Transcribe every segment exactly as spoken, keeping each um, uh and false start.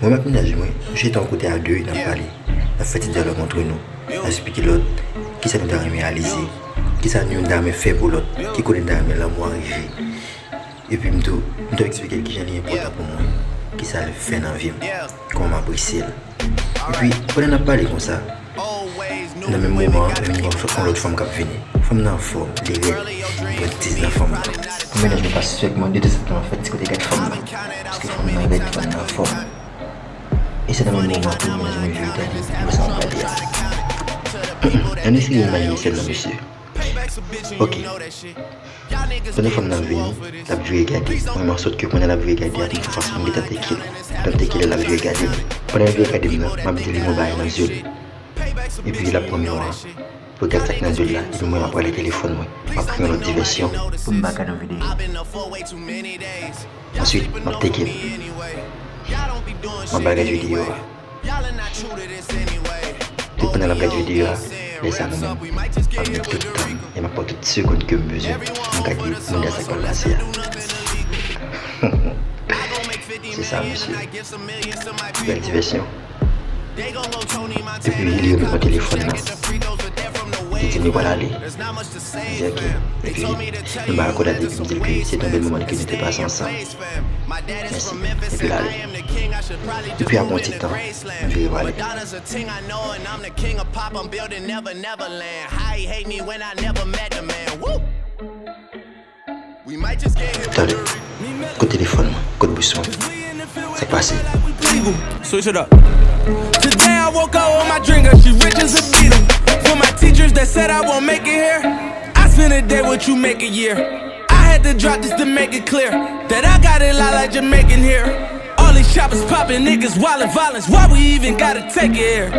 Mwen ak mennaj mwen, nou chita yon kote a de, n ap pale. N ap fè ti dyalòg antre nou. N ap esplike lòt kisa nou ta renmen reyalize, kisa nou ta renmen fè pou lòt, ki kote nou ta renmen lanmou a rive. Epi m tou, m tou eksplike l kijan li enpòtan pou mwen, kisa l fè nan vi m, kòman m apresye l. Epi, pandan n ap pale konsa, nan menm moman an, m vin wè yon lòt fanm k ap vini. Fanm nan anfòm, li rèd, li pran tiz nan fanm nan. Mennaj mwen pa sispèk mwen, de tanzantan m ap fè ti kote gad fanm nan. Paske fanm nan rèd, fanm nan anfòm. E se nan menm moman tou, mennaj mwen vire gade m, m wè sa m ap gade a. Ann eseye imajine sèn nan, mesye. Ok. Pandan fanm nan ap vini, l ap vire gade m. Mwen, m an sòt ke pandan l ap vire gade a, m fè fason m gentan teke l. Pandan m teke l, l ap vire gade m. Pandan l vire gade m nan, m ap di li yon bagay nan zye l. Epi l ap pran yon, pou gad sa k nan zye l la, epi mwen, m ap rale telefòn mwen. M ap pran yon lòt divèsyon pou m pa gade yon videyo. Answit, m ap teke l. M ap ba gad videyo a. Tout pandan l ap gad videyo a, lè sa a mwen menm, m ap met tout tan m e m ap pran tout segonn ke m bezwen pou m gade moun nan sa k pral pase a. Se sa, mesye. Bèl divèsyon. Epi li remèt mwen telefòn nan. Li di m li pral ale. M di ok. Epi nou bay akò dat epi m di l ke se te yon bèl moman ke nou te pase ansanm. Mèsi. Epi l ale. Epi apre yon ti tan, m vire pale. Tande. Kote telefòn mwen? Kote bous mwen? Sa k pase? Switch it up. Today I woke up with my drink, girl, she rich as a beetle. For my teachers that said I won't make it here, I spend a day what you make a year. I had to drop this to make it clear that I got it locked like Jamaican here. All these choppers popping, niggas wildin', violence. Why we even gotta take it here?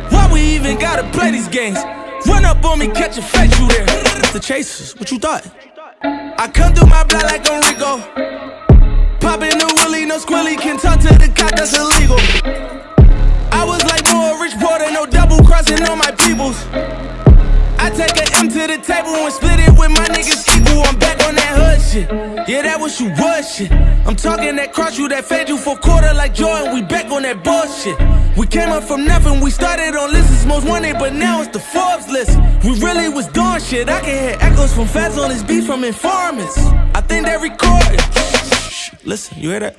Why we even gotta play these games? Run up on me, catch a face, you there. It's the chasers, what you thought? I come through my block like I'm Rico. Poppin' the willy, no squilly, can talk to the cop, that's illegal. I was like more rich brother, no double crossing on my peoples. I take a M to the table and split it with my niggas equal. I'm back on that hood shit. Yeah, that what you was shit. I'm talking that cross you, that fade you for quarter like Jordan. We back on that bullshit. We came up from nothing. We started on lists as most wanted, but now it's the Forbes list. We really was doing shit. I can hear echoes from feds on this beat from informants. I think they recording. Listen, you hear that?